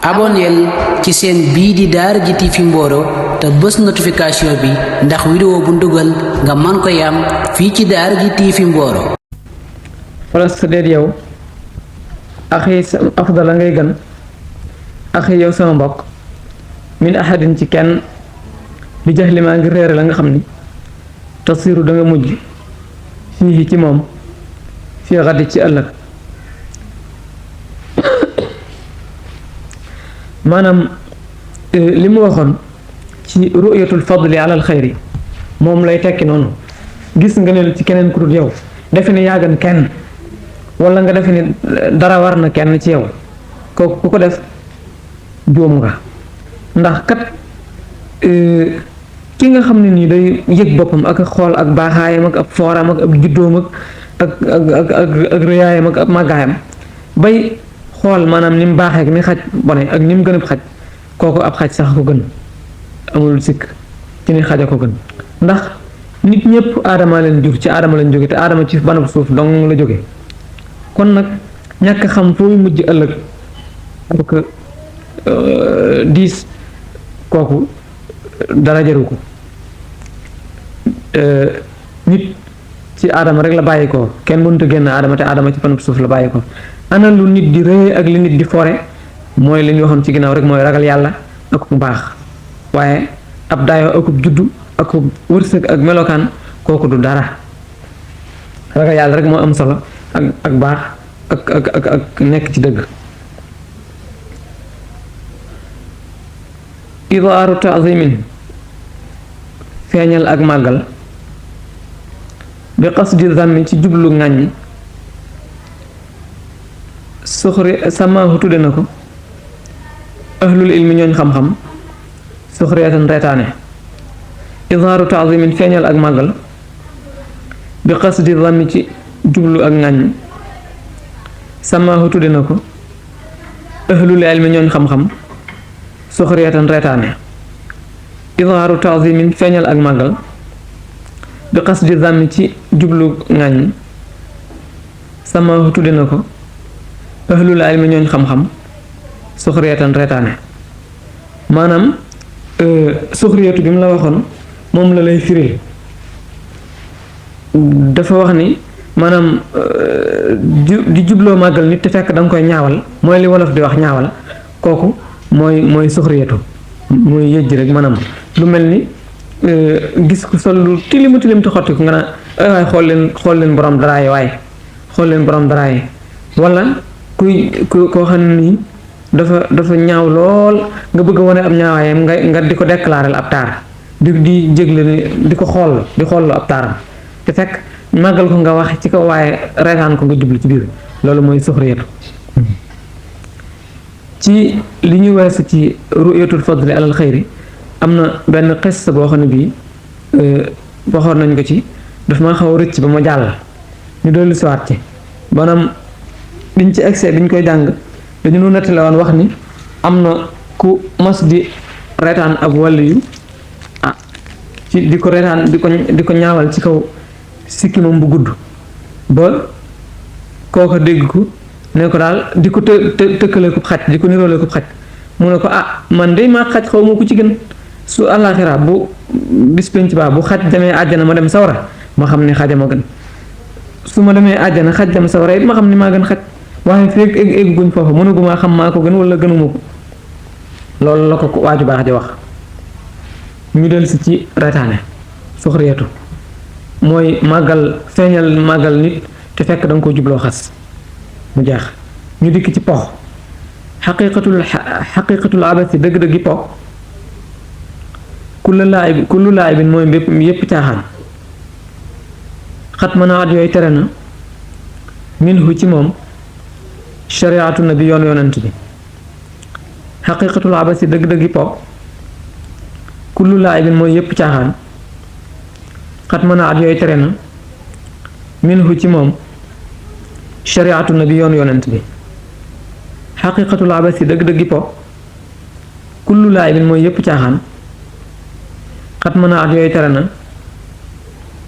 abonneel ci seen bii di Daara J TV Mboro te bës notification bi ndax vidéo bu ndugal nga man ko yam fii ci Daara J TV Mboro. falas déet yow axi afdala ngay gën axi yow sama mbokk min ahadin ci kenn bi jaxli maa ngi réere la nga xam ni tasiru da nga mujj fii ci moom fii xaddi ci ëllëg maanaam li mu waxoon ci ru'yatul fadli alal xayri moom lay tekki noonu gis nga ne ci keneen ku dul yow defe ne yaa gën kenn wala nga defe ne dara war na kenn ci yow kooku ku ko def juum nga ndax kat ki nga xam ne nii day yëg boppam ak xool ak baaxaayam ak ab fooram ak ab juddoom ak rëyaayam ak ab màggaayam bay xool maanaam ni mu baaxee ak ni xaj bone ak ni mu gën a xaj kooku ab xaj sax ko gën amul sikk ci ni xaj a ko gën ndax nit ñëpp aadama leen jur ci aadama lañ jóge te aadama ci banab suuf dong la jóge kon nag ñàkk xam fooy mujj ëllëg ak diis kooku dara jaru ko nit ci aadama rek la bàyyi ko kenn mënut a génn aadama te aadama ci banab suuf la bàyyi ko ana lu nit di rëy ak li nit di fore mooy li ñu waxoon ci ginnaaw rek mooy ragal yàlla ak mu baax waaye ab daayoo akub juddu akub wërsëg ak melokaan kooku du dara ragal yàlla rek moo am solo ak baax ak nekk ci dëgg idaaru taazimin feeñal ak màggal bi qasdi zammi ci jublu ŋàññi suxri samaahu tudde na ko ahlul ilmi ñooñ xam-xam suxriyatan reetaane idaaru taazimin feeñal ak màggal bi qasdi zammi ci jublu ak ŋàññi samaahu tudde na ko ahlul ilmi ñooñ xam-xam suxriyatan reetaane idaaru taazimin feeñal ak màggal bi qasdi zammi ci jublu ŋàññi samaahu tudde na ko ahlul ilmi ñooñ xam-xam suxriyatan reetaane maanaam suxriyatu bi mu la waxoon moom la lay firil dafa wax ni maanaam di jubloo màggal nit te fekk da nga koy ñaawal mooy li wolof di wax ñaawal kooku mooy suxriyatu mooy yëjj rek maanaam lu mel ni gis ku sol lu tilim te xotti ko nga naan waaye xool leen borom daraay waaye xool leen borom daraay wala koo xam ne nii dafa ñaaw lool nga bëgg a wane ab ñaawaayam nga di ko déclarer ab taar di jégle di ko xool ab taaram te fekk màggal ko nga wax ci ko waaye reetaan ko nga jublu ci biir loolu mooy suxriyatu ci li ñu weesu ci ru'yatul fadli alal xayri am na benn xis boo xam ne bii waxoon nañ ko ci daf ma xaw a rëcc ba ma jàll ñu dolli siwaat ci maanaam biñ ci excès biñ koy jàng dañu nu nettali woon wax ni am na ku mas di reetaan ab wàll yu ci di ko reetaan di ko ñaawal ci kaw sikkimam bu gudd ba kooko dégg ko ne ko daal di ko tëkkale ko xaj di ko niroole ko xaj mu ne ko man de maa xaj xaw ma ku ci gën su àllaaxira bu bis penc baa bu xaj demee àjjana ma dem sawara ma xam ne xaja ma gën su ma demee àjjana xaj dem sawara it ma xam ne maa gën xaj waaye feeg egg guñ foofu mënuguma xam maa ko gën wala gënuma ko loolu la ko waaju baax di wax ñu del si ci retaane suxriyatu mooy màggal feeñal màggal nit te fekk da nga ko jubloo xas mu jeex ñu dikk ci pox xaqiqatul abasi dëgg-dëggi pox kullu laayibin mooy yépp caaxaan xat mën a at yooyu tere na minhu ci moom shariatu nabi yoon yonent bi xaqiqatul abasi dëgg-dëggi pox kullu laayibin mooy yépp caaxaan xat mën a at yooyu tere na minhu ci moom shariatu nabi yoon yonent bi xaqiqatul abasi dëgg-dëggi po kullu laayibin mooy yépp caaxaan xat mën a at yooyu tere na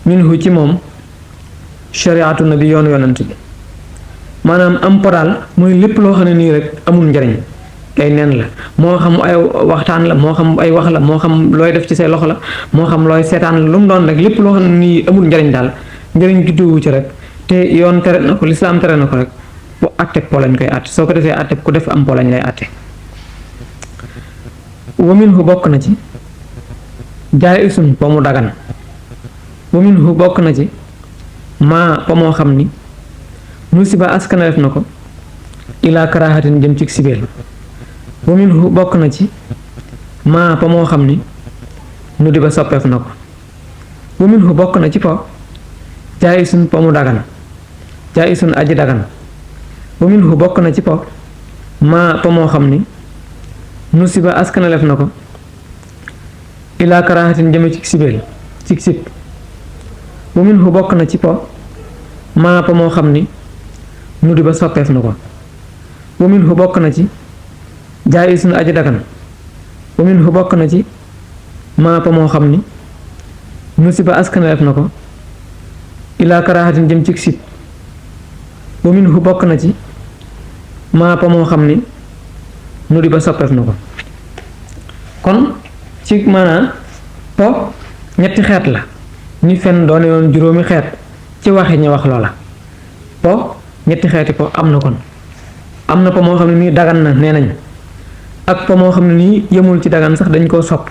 minhu ci moom shariatu nabi yoon yonent bi maanaam am po daal mooy lépp loo xam ne nii rek amul njariñ ay nen la moo xam ay waxtaan la moo xam ay wax la moo xam looy def ci say loxo la moo xam looy seetaan la lu mu doon rek lépp loo xam ne nii amul njariñ daal njariñ judduwu ci rek te yoon tere na ko lislaam tere na ko rek bu atteb po lañ koy atte soo ko defee atteb ku def am po lañ lay atte wa minhu bokk na ci jaa'isun po mu dagan wa minhu bokk na ci maa po moo xam ni nusiba askana def na ko ilaa karaahatin jëm ci sibeel wa minhu bokk na ci maa po moo xam ni nu di ba soppeef na ko wa minhu bokk na ci po jaa'isun po mu dagan jaa'isun aji dagan wa minhu bokk na ci po maa po moo xam ni nusiba askana def na ko ilaa karaahatin jëm ci sibeel ci sib wa minhu bokk na ci po maa po moo xam ni nu di ba soppeef na ko wa minhu bokk na ci jaa'isun aji dagan wa minhu bokk na ci maa po moo xam ni nusiba askanaleef na ko ilaa karaahatin jëm ci sib wa minhu bokk na ci maa po moo xam ni nu di ba soppeef na ko kon ci maanaam po ñetti xeet la ni fen doone woon juróomi xeet ci waxi ñi wax loola po ñetti xeeti po am na kon am na po moo xam ne nii dagan na nee nañ ak po moo xam ne nii yemul ci dagan sax dañ koo sopp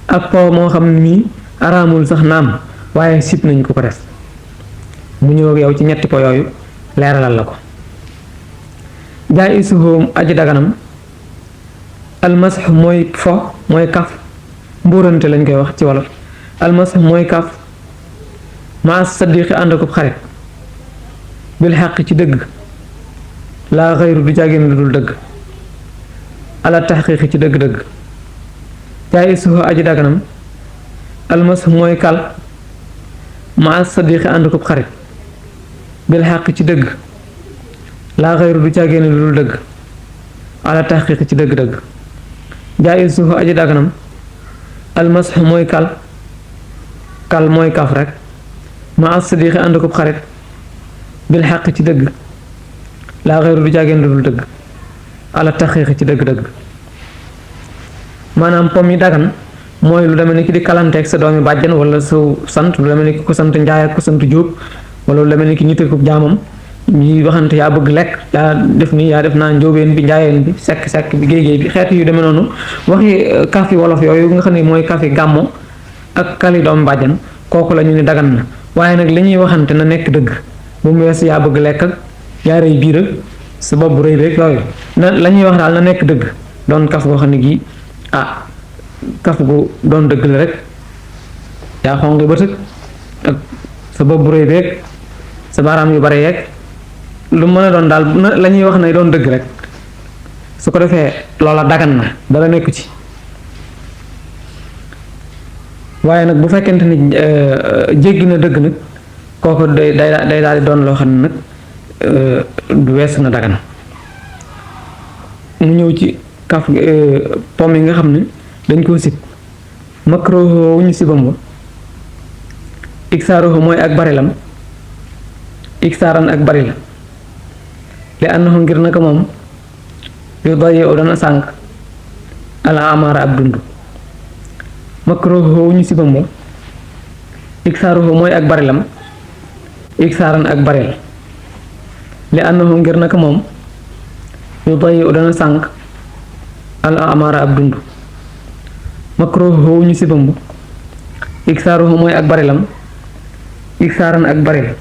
ak po moo xam ne nii araamul sax naam waaye sib nañ ko def mu ñëw ak yow ci ñetti po yooyu leeralal la ko jaay isuhóom aji daganam almasx mooy fo mooy kaf mbuurante lañ koy wax ci wolof almasx mooy kaf maa saddiqi ànd ko xarit bil xaq ci dëgg laa xayru du jàggeen lu dul dëgg ala taxqiqi ci dëgg-dëgg jaay isuhó aji daganam almasx mooy kal maa saddiqi ànd ko xarit bil xaq ci dëgg laa xayru du jàggeen lu dul dëgg ala taxqiqi ci dëgg-dëgg jaay isuhó aji daganam almasx mooy kal mooy kaf rek maa saddiqi ànd ko xarit bil xaq ci dëgg laa xayru du jàggeen lu dul dëgg ala taxqiqi ci dëgg-dëgg maanaam pom yi dagan mooy lu demee ni ki di kalanteeg sa doomi bàjjan wala sa sant lu demee ni ki ko sant njaay ak ko sant jóob wala lu demee ni ki nit ko jaamam ñi waxante yaa bëgg lekk yaa def nii yaa def naa njóobeen bi njaayeen bi sekk bi géey bi xeet yu demee noonu waxi kafi wolof yooyu nga xam ne mooy kafi gàmmo ak kali doomi bàjjan kooku la ñu ne dagan na waaye nag li ñuy waxante na nekk dëgg bu mu wees yaa bëgg lekk ak yaa rëy biir ak sa bopp bu rëy rek yooyu na la ñuy wax daal na nekk dëgg doon kaf goo xam ne gii kaf gu doon dëgg la rek yaa xonqi bët ak sa bopp bu rëy rek sa baaraam yu bare yeeg lu mën a doon daal la ñuy wax ne doon dëgg rek su ko defee loola dagan na dara nekku ci waaye nag bu fekkente ni jéggi na dëgg nag kooku day daal di doon loo xam ne nag du wees na dagan mu ñëw ci kaf pom yi nga xam ne dañ koo sib makruh wu ñu sibam ba iksaaruhu mooy ak bari lam iksaaran ak bari la li annahu ngir naka moom yu doye u dana sànq ala amaara ab dund makruh wu ñu sibam ba iksaaruhu mooy ak bari lam iksaaran ak bari la li annahu ngir naka moom yu doye u dana sànq ala amaara ab dund makruh ñu sibam bu iksaaruhu mooy ak bari lam iksaaran ak bari la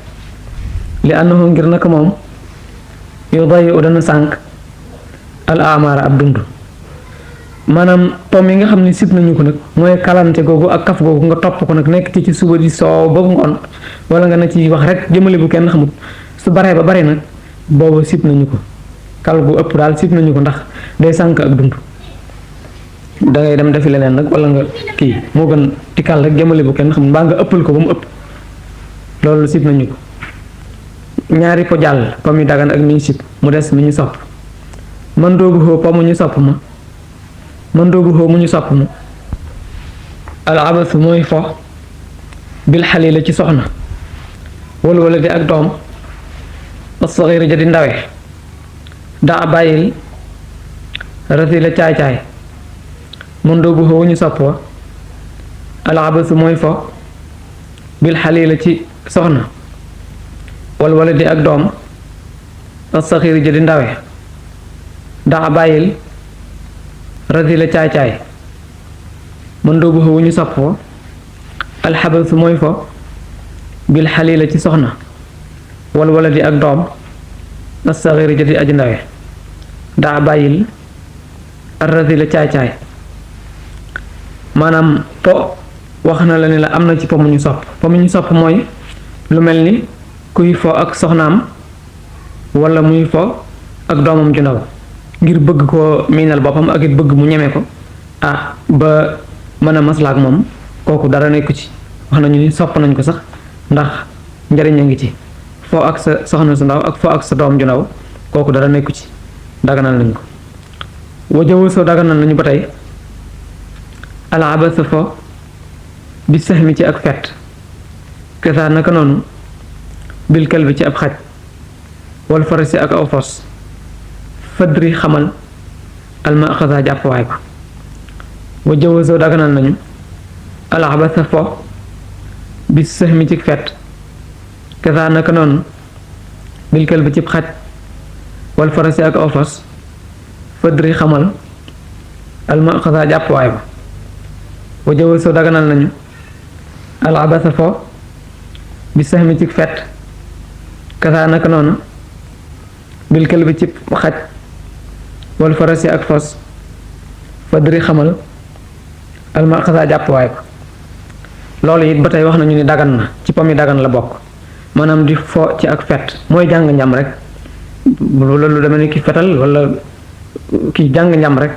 li annahu ngir naka moom yu dayi u dana sànq al amaara ab dund maanaam pom yi nga xam ne sib nañu ko nag mooy kalante googu ak kaf googu nga topp ko nag nekk ci suba di soow ba ngoon wala nga na ci wax rek jëmale bu kenn xamut su baree ba bari nag boobu sib nañu ko kal gu ëpp daal sib nañu ko ndax day sànq ak dund dangay dem defi leneen nag wala nga kii moo gën tikal rek jëmale bu kenn xam mbaa nga ëppal ko ba mu ëpp loolu sib nañu ko ñaari po jàll pom yu dagan ak mi ñu sib mu des mi ñu sopp man doogu xoo po mu ñu sopp ma man doogu xoo mu ñu sopp ma al abas mooy fo bil xalila ci soxna wala di ak doom as-saxiir ja di ndawe daa bàyyil rasila caay-caay mun doobu xawu ñu sopp wa alabasu mooy fo bil xalila ci soxna wal wala di ak doom asaxiiri ja di ndawe daa bàyyil rasila caay-caay mun doobu xawu ñu sopp wa alxabasu mooy fo bil xalila ci soxna wal wala di ak doom asaxiiri ja di aji ndawe daa bàyyil arrasila caay-caay maanaam po wax na la ne la am na ci po mu ñu sopp mooy lu mel ni kuy fo ak soxnaam wala muy fo ak doomam ju ndaw ngir bëgg koo miinal boppam ak it bëgg mu ñeme ko ba mën a maslaak moom kooku dara nekku ci wax nañu ni sopp nañ ko sax ndax njariñ a ngi ci fo ak sa soxna su ndaw ak fo ak sa doom ju ndaw kooku dara nekku ci daganal nañ ko wajawu soo daganal nañu ba tey alabasa fo bi sahmi ci ak fett kesa naka noonu bil kalbi ci ab xaj wal farasi ak aw fos fadri xamal almaxasa jàppuwaay ba wajawu soo daganal nañu alabasa fo bi sahmi ci fett kesa naka noonu bil kalbi ci xaj wal farasi ak aw fos fadri xamal almaxasa jàppuwaay ba wajawu soo daganal nañu alabasa fo bi sahmi ci fett kasa naka noonu bil kalbi ci xaj wal farasi ak fos fadri xamal almaxasa jàppuwaay ba loolu it ba tey wax nañu ni dagan na ci pom yi dagan la bokk maanaam di fo ci ak fett mooy jàng njam rek loolu dama ne ki fetal wala ki jàng njam rek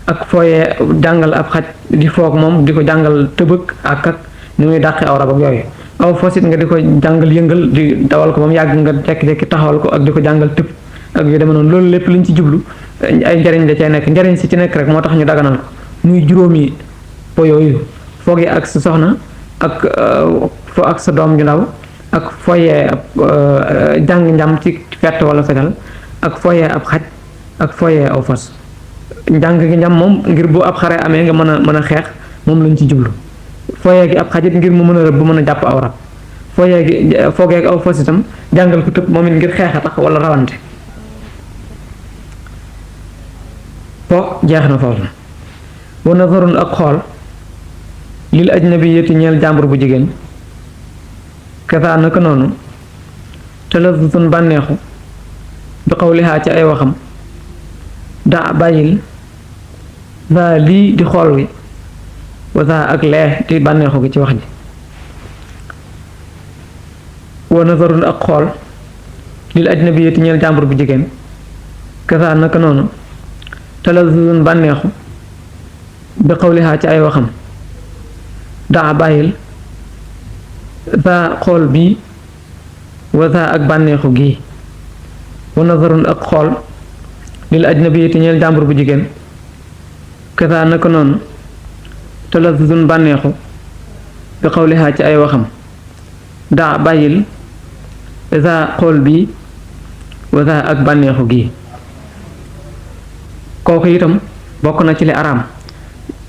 ak fooyee jàngal ab xaj di foog moom di ko jàngal tëbëg ak ni muy dàqi aw rab ak yooyu aw fosit nga di ko jàngal yëngal di dawal ko ba mu yàgg nga jekki-jekki taxawal ko ak di ko jàngal tëb ak yu demee noonu loolu lépp liñ ci jublu ay njariñ da cee nekk njariñ si ci nekk rek moo tax ñu daganal ko muy juróomi po yooyu foogee ak sa soxna ak fo ak sa doom ju ndaw ak fooyee ab jàng njam ci fett wala fetal ak fooyee ab xaj ak fooyee aw fas njàng gi njam moom ngir bu ab xare amee nga mën a xeex moom lañ ci jublu fooyee gi ab xajit ngir mu mën a rëbb bu mën a jàpp aw rab foogee gi aw fas itam jàngal ko tëb moom it ngir xeex a tax wala rawante po jeex na foofu wa nazarun ak xool lil ajnabiyati ñeel jàmbur bu jigéen kasa naka noonu talazutun bànneexu bi xawlihaa ci ay waxam daa bàyyil za lii di xool wi wa za ak lee di bànneexu gi ci wax ji wa nazarun ak xool lil ajnabiyati ñeel jàmbur bu jigéen kasa naka noonu talazutun bànneexu bi xawlihaa ci ay waxam daa bàyyil za xool bii wa za ak bànneexu gii wa nazarun ak xool lil ajnabiyati ñeel jàmbur bu jigéen kasa naka noonu talazuzun bànneexu bi xawlihaa ci ay waxam daa bàyyil za xool bii wa za ak bànneexu gii kooku itam bokk na ci li araam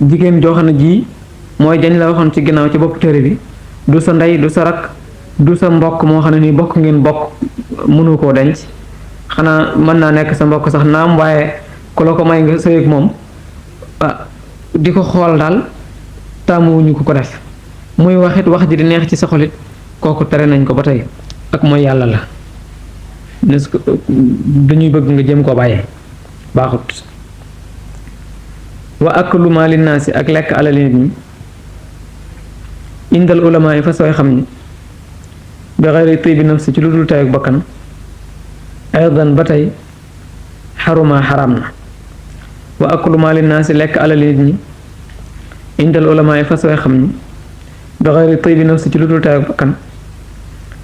jigéen joo xam ne ji mooy dañ la waxoon ci ginnaaw ci bopp téere bi du sa ndey du sa rak du sa mbokk moo xam ne ni bokk ngeen bokk mënu koo denc xanaa mën naa nekk sa mbokk sax naam waaye ku la ko may nga sëy ak moom di ko xool daal tàmmuwuñu ko def muy waxit wax ji di neex ci sa xolit kooku tere nañ ko ba tey ak mooy yàlla la dañuy bëgg nga jëm koo bàyyee baaxut wa aklu maali naasi ak lekk alali nit ñi indal ulamaa yi fa sooy xam ni bi xayri tibi nafsi ci lu dul tey ak bakkan aydan ba tey xaruma xaram na wa aklu maali naasi lekk alali nit ñi indal ulamaa yi fa sooy xam ni bi xayri tibi nafsi ci lu dul tey ak bakkan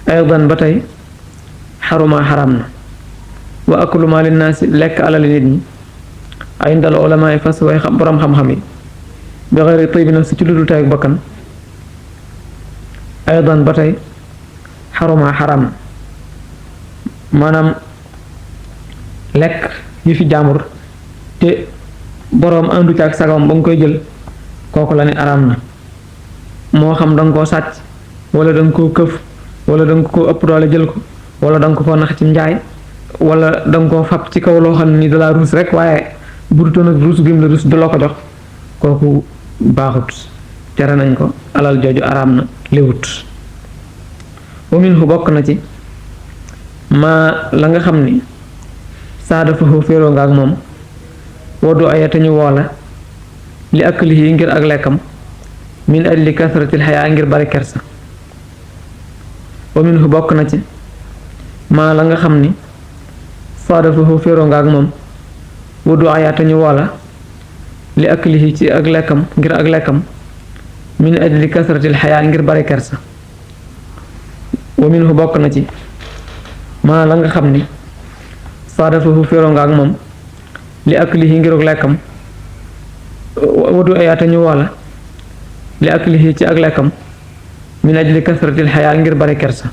aydan ba tey xaruma xaram na wa aklu maali naasi lekk alali nit ñi indal ulamaa yi fa sooy xam borom xam-xam yi bi xayri tibi nafsi ci lu dul tey ak bakkan aydan ba tey xaruma xaram maanaam lekk yi fi jaamur te boroom àndu ci ak sagam ba nga koy jël kooku la ne araam na moo xam danga koo sàcc wala danga koo këf wala danga ko ëpp doole jël ko wala danga ko nax ci njaay wala danga koo fab ci kaw loo xam ne ni dalaa ruus rek waaye budutoon ak ruus gim la ruus du la ko jox kooku baaxut tere nañ ko alal jooju araam na léwut wa minhu bokk na ci maa la nga xam ni saa dafa féeroo nga ak moom woddu ayata ñu woola li aklihi ngir ak lekkam min ajli kasratil xayaa ngir bari kersa wa minhu bokk na ci maa la nga xam ni saa dafa féeroo nga ak moom woddu ayata ñu woola li aklihi ci ak lekkam ngir ak lekkam min ajli kasratil xayaa ngir bari kersa wa minhu bokk na ci maa la nga xam ni saadafahu féeroo nga ak moom li aklihi ngir ak lekkam wadu ayaata ñu woola li aklihi ci ak lekkam min ajli kasratil xayaa ngir bari kersa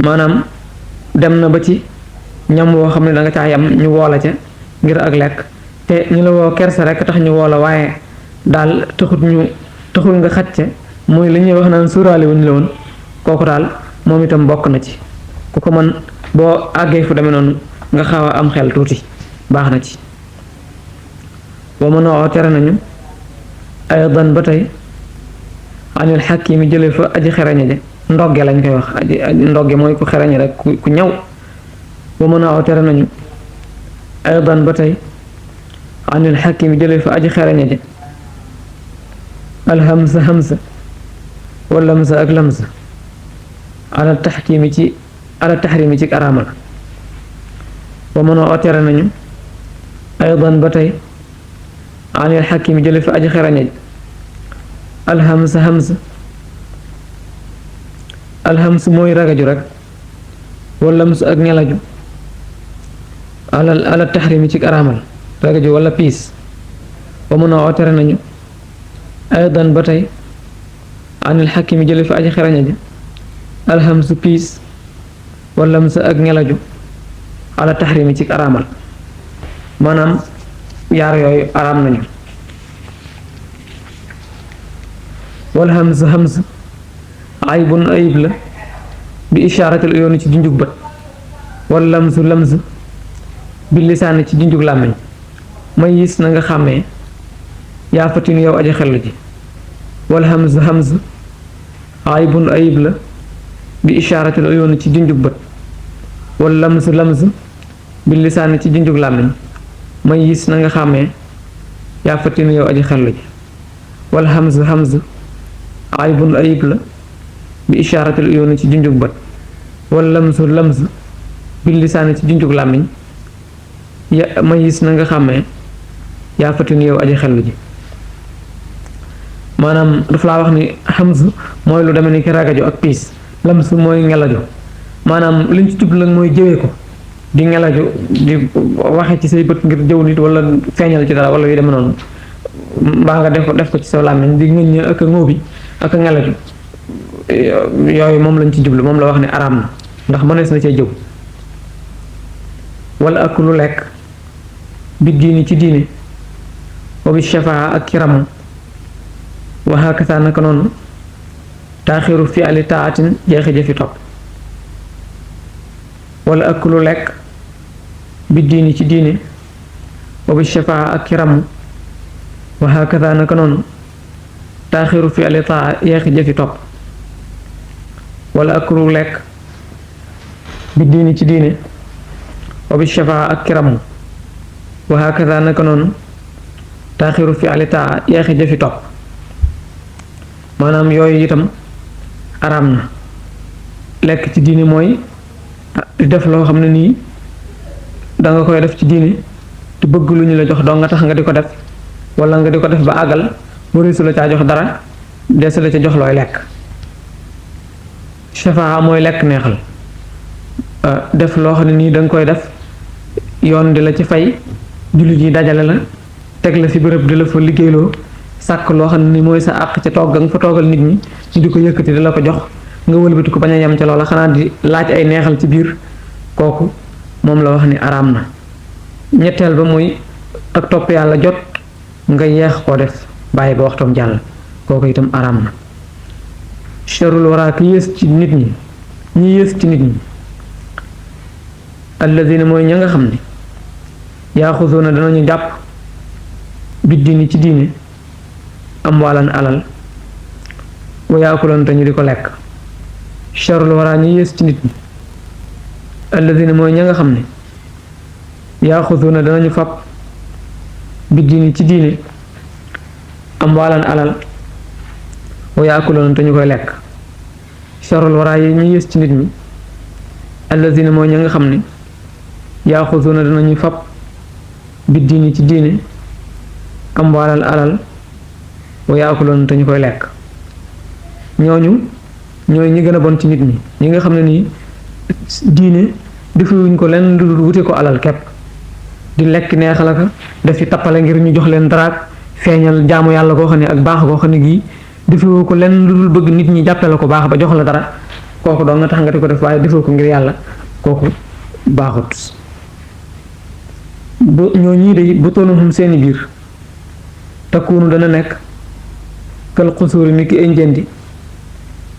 maanaam dem na ba ci ñam woo xam ne da nga caa yam ñu woola ca ngir ak lekk te ñu la woo kersa rek tax ñu woola waaye daal taxul nga xaj ca mooy li ñuy wax naan suuraale wuñ la woon kooku daal moom itam bokk na ci ku ko mën boo àggee fu demee noonu nga xaw a am xel tuuti baax na ci boo mën a tere nañu aydan ba tey anil xakimi jële fa aji xereñe ja ndogge lañ koy wax aji ndogge mooy ku xereñe rek ku ñaw boo mën a tere nañu aydan ba tey anil xakimi jële fa aji xereñe ja alhamsa hamsa wala lamsa ak lamsa ala taxkimi ci ala taxrimi ci araamal wa mënoo tere nañu aydan ba tey anil xakimi jële fa aji xerañe alhamsa hamsa alhamsa mooy ragaju rek wala lamsa ak ñelaju ala taxrimi ci araamal ragaju wala piis wa mënoo tere nañu aydan ba tey anil xakimi jële fa aji xerañe ja alhamsu piis wala lamsa ak ñelaju ala taxrimi ci araamal maanaam yaar yooyu araam nañu wal hamsu hamsu aybun ayib la bi ishaaratil yoonu ci junjug bët wala lamsu lamsu bi lisaani ci junjug làmmiñ may yis na nga xàmmee yaa fatin yow aji xellu ji wal hamsu hamsu aybun ayib la bi ishaaratil yoonu ci junjug bët wala lamsu lamsu bi lisaani ci junjug làmmiñ may yis na nga xàmmee yaa fatin yow aji xellu ji wal hamsu hamsu aybun ayib la bi ishaaratil yoonu ci junjug bët wala lamsu lamsu bi lisaani ci junjug làmmiñ ya may yis na nga xàmmee yaa fatin yow aji xellu ji maanaam daf laa wax ni hamsu mooy lu demee ni ki ragaju ak piis lamsu mooy ngelaju maanaam liñ ci jublu nag mooy jëwee ko di ngelaju di waxe ci say bët ngir jëw nit wala feeñal ci dara wala yu demee noonu mbaa nga def ko ci sa làmmiñ di ngëñ ak a ngóobi ak a ngelaju yooyu moom lañ ci jublu moom la wax ne araam na ndax mënees na cee jëw wala ak lu lekk bi diini ci diine wa bi shafaa ak ci ramm wa hakasa naka noonu taaxiru fi ali taatin jeexi jëfi topp wala ak lu lekk bi diini ci diine wa bi shafaa ak ci ramm wa hakasa naka noonu taaxiru fi ali taa jeexi jëfi topp wala ak lu lekk bi diini ci diine wa bi shafaa ak ci ramm wa hakasa naka noonu taaxiru fi ali taa jeexi jëfi topp maanaam yooyu itam araam na lekk ci diine mooy di def loo xam ne nii danga koy def ci diine te bëgg lu ñu la jox doo nga tax nga di ko def wala nga di ko def ba àggal warisu la caa jox dara des la ca jox looy lekk shafaa mooy lekk neexal def loo xam ne nii danga koy def yoon di la ci fay jullit yi dajale la teg la fi bërëb di la fa liggéeyloo sàkk loo xam ne ni mooy sa àq ca togg nga fa toogal nit ñi ñu di ko yëkkati di la ko jox nga wëlbati ko bañ a yem ca loola xanaa di laaj ay neexal ci biir kooku moom la wax ni araam na ñetteel ba muy ak topp yàlla jot nga yeex koo def bàyyi ba waxtoom jàll kooku itam araam na. sharul wara ki yées ci nit ñi yées ci nit ñi alladina mooy ña nga xam ne yaaxuzuuna danañu jàpp biddini ci diine am walan alal wa yaakuloon te ñu di ko lekk. sharul wara ñi yées ci nit ñi alladina mooy ña nga xam ne yaaxuzuuna danañu fab biddini ci diine am walan alal wa yaakuloon te ñu koy lekk. sharul wara yi ñi yées ci nit ñi alladina mooy ña nga xam ne yaaxuzuuna danañu fab biddini ci diine am walan alal wa yaakuloon te ñu koy lekk. ñooñu ñooy ñi gën a bon ci nit ñi nga xam ne nii diine defuwuñ ko leen lu wute ko alal kepp di lekk neexal ka def ci tappale ngir ñu jox leen daraag feeñal jaamu yàlla koo xam ne ak baax koo xam ne gii defewu ko leen lu dul bëgg nit ñi jàppe la ko baax ba jox la dara kooku doo nga tax nga di ko def waaye defoo ko ngir yàlla kooku baaxut. bu ñoo ñii de bu tolluhum seeni biir takkuunu dana nekk kal xusuuri ni ki ay njëndi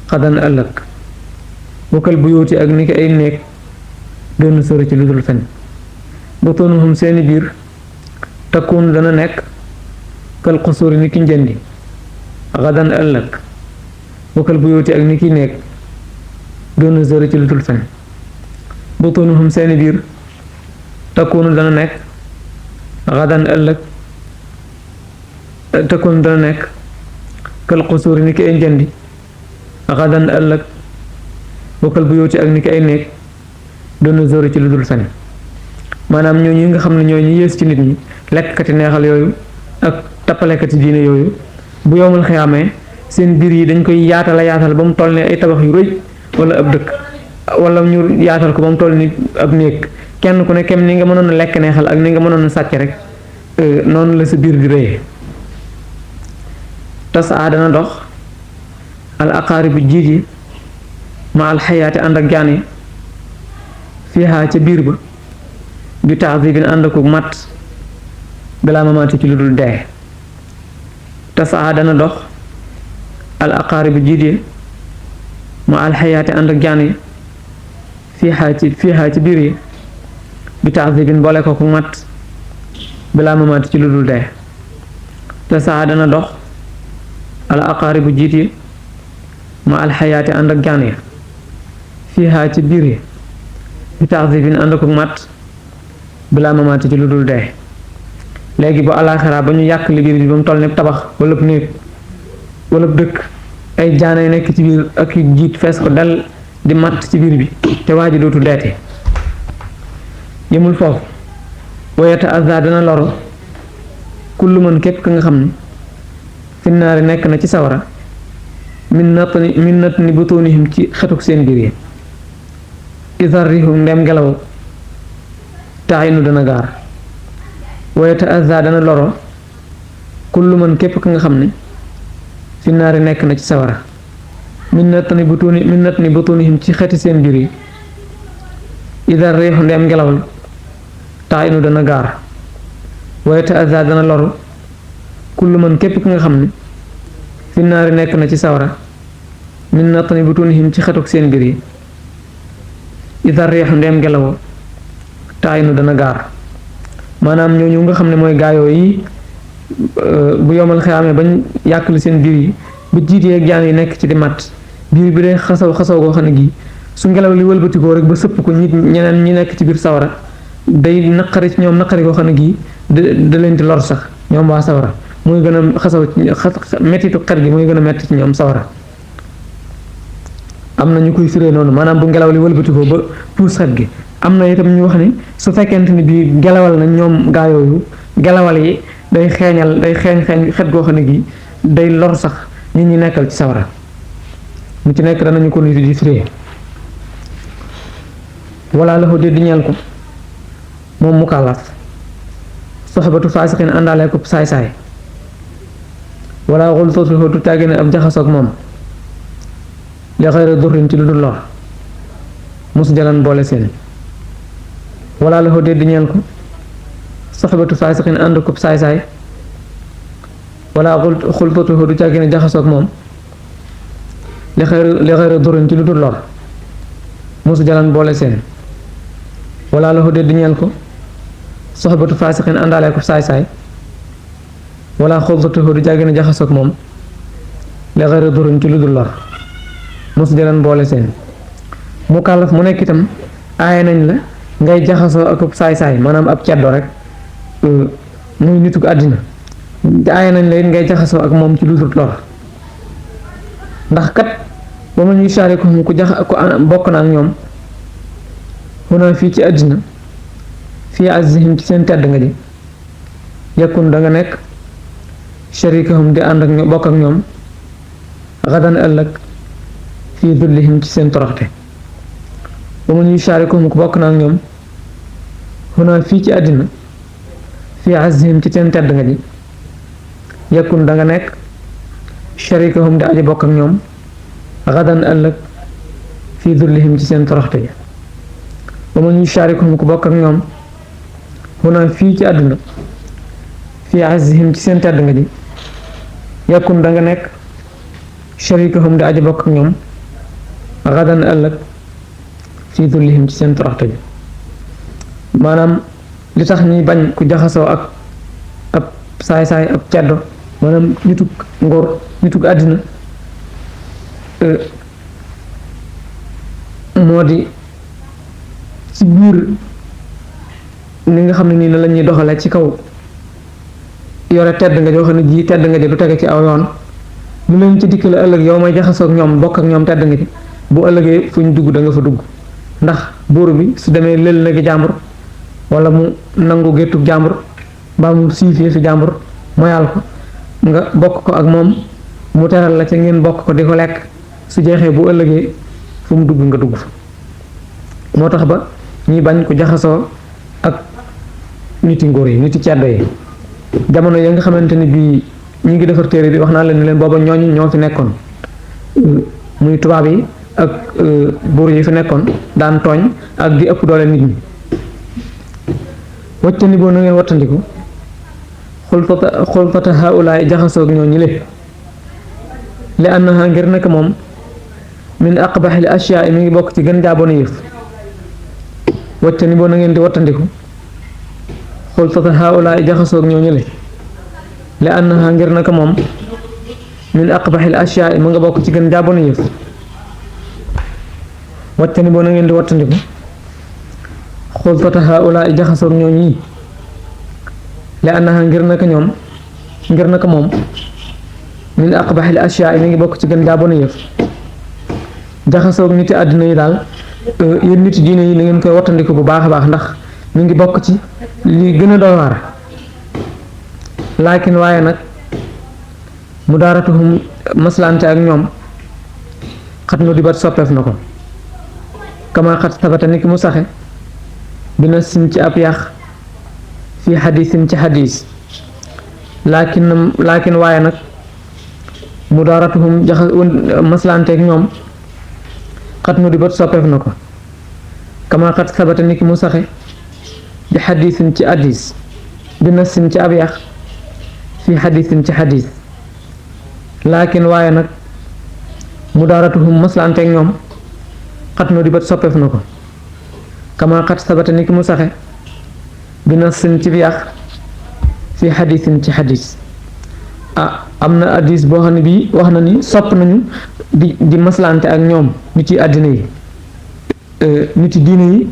xadan ëllëg wakkal bu yóoti ak ni ki ay néeg doon sori ci lu dul fen. bu tolluhum seeni biir takkuunu dana nekk kal xusuuri ni ki njëndi xadan ëllëg wakkal bu yóoti ak ni ki néeg doon sori ci lu dul fen. bu tolluhum seeni biir takkuunu dana nekk xadan ëllëg takkuunu dana nekk kal xusuuri ni ki ay njëndi xadan ëllëg wakkal bu yóoti ak ni ki ay néeg doon sori ci lu dul fen. maanaam ñooñu nga xam ne ñooy ñi yées ci nit ñi lekkati neexal yooyu ak tappalekati diine yooyu bu yowmal xiyaamee seen biir yi dañ koy yaatal ba mu toll ne ay tabax yu rëy wala ab dëkk wala ñu yaatal ko ba mu toll ni ab néeg kenn ku ne kem ni nga mënoon a lekk neexal ak ni nga mënoon a sàcc rek noonu la sa biir di rëyee. tasaa dana dox al aqaaribu jiit yi ma al xayaati ànd ak jaan yi fiihaa ca biir ba bi taazibin ànd ak mat balaa mamaati ci lu dul dee. tasaa dana dox al aqaaribu jiit yi ma al xayaati ànd ak jaan yi fiihaa ci biir yi bi taazibin boole ko mat balaa mamaati ci lu dul dee. tasaa dana dox al aqaaribu jiit yi ma alxayaati ànd ak jaan ya fiihaa ci biir yi bi taazibin ànd ak mat bilaa mamaati ci lu dul dee. léegi ba alaaxira ba ñu yàq li biir bi ba mu toll ne tabax wala néeg wala dëkk ay jaanay nekk ci biir ak jiit fees ko dal di matt ci biir bi te waa ji dootu deete. yemul foofu wayata azza dana loro kullu man képp ka nga xam ne finnaari nekk na ci sawara min nat ni butunihim ci xetuk seen biir yi isar rihum ndem ngelaw taayinu dana gaar. wayata azza dana loro kullu man képp ka nga xam ne finnaari nekk na ci sawara min nat ni butunihim ci xeti seen biir yi isar rihu ndem ngelaw la taayinu dana gaar. wayata azza dana loro kullu man képp ka nga xam ne finnaari nekk na ci sawara min natni butunihim ci xetuk seen biir yi idar riixu ndeem ngelaw taayinu dana gaar. maanaam ñooñu nga xam ne mooy gaayoo yi bu yomal xiyaamee bañ yàqali seen biir yi ba jiitee ak jaan yi nekk ci di matt biir bi day xasaw goo xam ne gii su ngelaw li wëlbatikoo rek ba sëpp ko nit ñeneen ñi nekk ci biir sawara day naqari ci ñoom naqari goo xam ne gii da leen di lor sax ñoom waa sawara muy gën a xasaw mettitu xet gi muy gën a metti ci ñoom sawara. am na ñu koy firee noonu maanaam bu ngelaw li wëlbatikoo ba puus xet gi. am na itam ñu wax ni su fekkente ni bii gelawal na ñoom gaa yooyu gelawal yi day xeeñ xet goo xam ne gi day lor sax nit ñi nekkal ci sawara. mu ci nekk danañu ko nit di firee. wala la ko di ñeel ko moom mukallaf soxbatu faasiqin àndaale ko saay-saay wala xul soosu du tàgge ne ab jaxasoog moom li xayra durrin ci lu dul lor mus jalan boole seen. wala la ko di ñeel ko soxbatu faasiqin ànd ko saay-saay wala xultatuhu du càggee ne jaxasoog moom li xëyra durin ci lu dul lor musu jalan boole seen wala la xudde di ñeel ko soxbatu faasiqin àndaale ko saay-saay wala xultatuhu du càggee ne jaxasoog moom li xëyra durin ci lu dul lor musu jalan boole seen mu kàllaf mu nekk itam aaye nañ la ngay jaxasoo ak saay-saay maanaam ab ceddo rek muy nituk àddina aaye nañ la it ngay jaxasoo ak moom ci lu dul lor ndax kat ba ma ñuy saari ko mu ku bokk na ak ñoom xunaa fii ci àddina fii azihim ci seen tedd nga ji yakun da nga nekk sharikahum di ànd ak bokk ak ñoom xadan ëllëg fii dullihim ci seen toroxte ba ma ñuy saari ko mu ku bokk na ak ñoom xunaa fii ci àddina fii azihim ci seen tedd nga ji yakun da nga nekk sharikahum di aji bokk ak ñoom xadan ëllëg fii dullihim ci seen toroxte ji ba ma ñuy sharikuhum ku bokk ak ñoom xunaa fii ci àdduna fii azihim ci seen tedd nga ji yakun da nga nekk sharikahum di aji bokk ak ñoom xadan ëllëg fii dullihim ci seen toroxte ji maanaam li tax ñuy bañ ku jaxasoo ak ab saay-saay ab ceddo maanaam nituk ngor nituk àddina moo di ci biir ni nga xam ne nii la ñuy doxale ci kaw yore tedd nga joo xam ne ji tedd nga ji du tege ci aw yoon lu leen ci dikk la ëllëg yow may jaxasoo ak ñoom bokk ak ñoom tedd nga ji bu ëllëgee fu ñu dugg da nga fa dugg ndax buur bi su demee lël nagi jàmbur wala mu nangu géttug jàmbur mbaa mu siifee fi jàmbur moyal ko nga bokk ko ak moom mu teral la ca ngeen bokk ko di ko lekk su jeexee bu ëllëgee fu mu dugg nga dugg fa moo tax ba ñuy bañ ko jaxasoo ak niti nguur yi niti ceddo yi jamono ya nga xamante ni bii ñi ngi defar téere bi wax naa leen ne leen booba ñooñu ñoo fi nekkoon muy tubaab yi ak buur yi fi nekkoon daan tooñ ak di ëpp doole nit ñi waccani boo na ngeen wattandiku xultata haulaay jaxasoog ñoo ñi li annaha ngir nekk moom min aqbaxil ashyaa mi ngi bokk ci gën jaaboona yëf waccani boo na ngeen di wattandiku xultata haulaay jaxasoog ñoo ñi li annaha ngir nekk moom min aqbaxil ashyaa mi nga bokk ci gën jaaboona yëf waccani boo na ngeen di wattandiku xultata haulaay jaxasoog ñoo ñi li annaha ngir naka moom min aqbaxil ashyaa mi ngi bokk ci gën jaabona yëf jaxasoog niti àddina yi daal yéen niti diine yi na ngeen koy wattandiku bu baax a baax ndax mi ngi bokk ci li gën a doy waar laakin waaye nag mu daaratuhum maslante ak ñoom xat nu di bat soppeef na ko kama xat sabata ni ki mu saxe bina sim ci ab yàq fii xadiisin ci xadiis laakin waaye nag mu daaratuhum maslanteeg ñoom xat nu di bat soppeef na ko kama xat sabata ni ki mu saxe bi xadiisin ci xadiis bi nasin ci ab yàq fii xadiisin ci xadiis laakin waaye nag mu daaratuhum maslanteeg ñoom xat nu di bat soppeef na ko kama xat sabata ni ki mu saxe bi nasin ci yàq fii xadiisin ci xadiis am na hadiis boo xam ne bii wax na ni sopp nañu di maslante ak ñoom nit yi àddina yi nit yi diine yi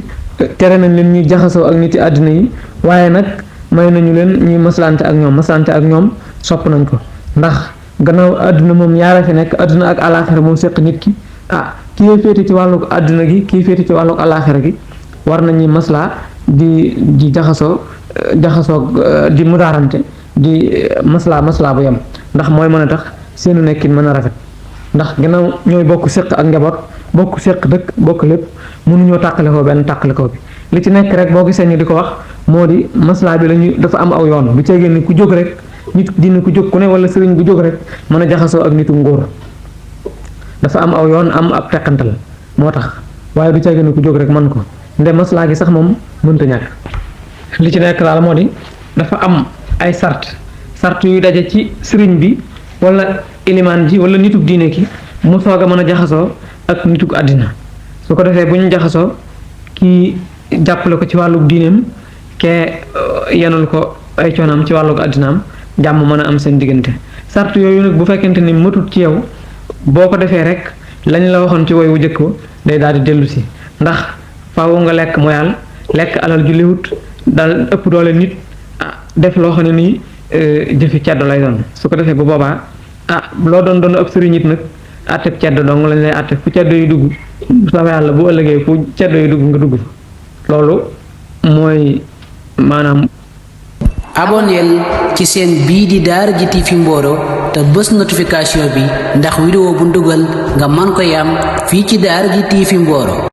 tere nañ leen ñuy jaxasoo ak nit yi àddina yi waaye nag may nañu leen ñuy maslante ak ñoom sopp nañ ko ndax gannaaw àdduna moom yaara fi nekk àdduna ak alaaxira moo séq nit ki kii féete ci wàlluk àdduna gi kii féete ci wàlluk alaaxira gi war nañuy maslaa di jaxasoo di mudaarante di maslaa bu yem ndax mooy mën a tax seenu nekkin mën a rafet ndax gannaaw ñooy bokk séq ak njaboot bokk séq dëkk bokk lépp mënuñoo tàqalikoo benn tàqalikoo bi li ci nekk rek boo gisee ñu di ko wax moo di maslaa bi lañu dafa am aw yoon bu ceegee ni ku jóg rek nit dina ku jóg ku ne wala sëriñ bu jóg rek mën a jaxasoo ak nitu ngóor dafa am aw yoon am ab teqantal moo tax waaye du ceegee ni ku jóg rek mën ko nde maslaa gi sax moom mënta ñàkk li ci nekk daal moo di dafa am ay sart yu daje ci sëriñ bi wala ilimaan ji wala nitug diine ki mu soog a mën a jaxasoo ak nitug àddina su ko defee bu ñu jaxasoo kii jàppale ko ci wàllug diineem kee yenul ko ay coonaam ci wàllug àddinaam jàmm mën a am seen diggante sart yooyu nag bu fekkente ni matut ci yow boo ko defee rek lañ la waxoon ci woy wu jëkk day daal di dellu si ndax faaw nga lekk moyal lekk alal ju liwut dal ëpp doole nit def loo xam ne nii jëfi ceddo lay doon su ko defee bu boobaa loo doon ab sëriñ it nag àtteb ceddo dong lañ lay àtte fu ceddo yu dugg sama yàlla bu ëllëgee fu ceddo yu dugg nga dugg fa loolu mooy maanaam abonneel ci seen bii di Daara J TV Mboro te bës notification bi ndax vidéo bu ndugal nga man ko yam fii ci Daara J TV Mboro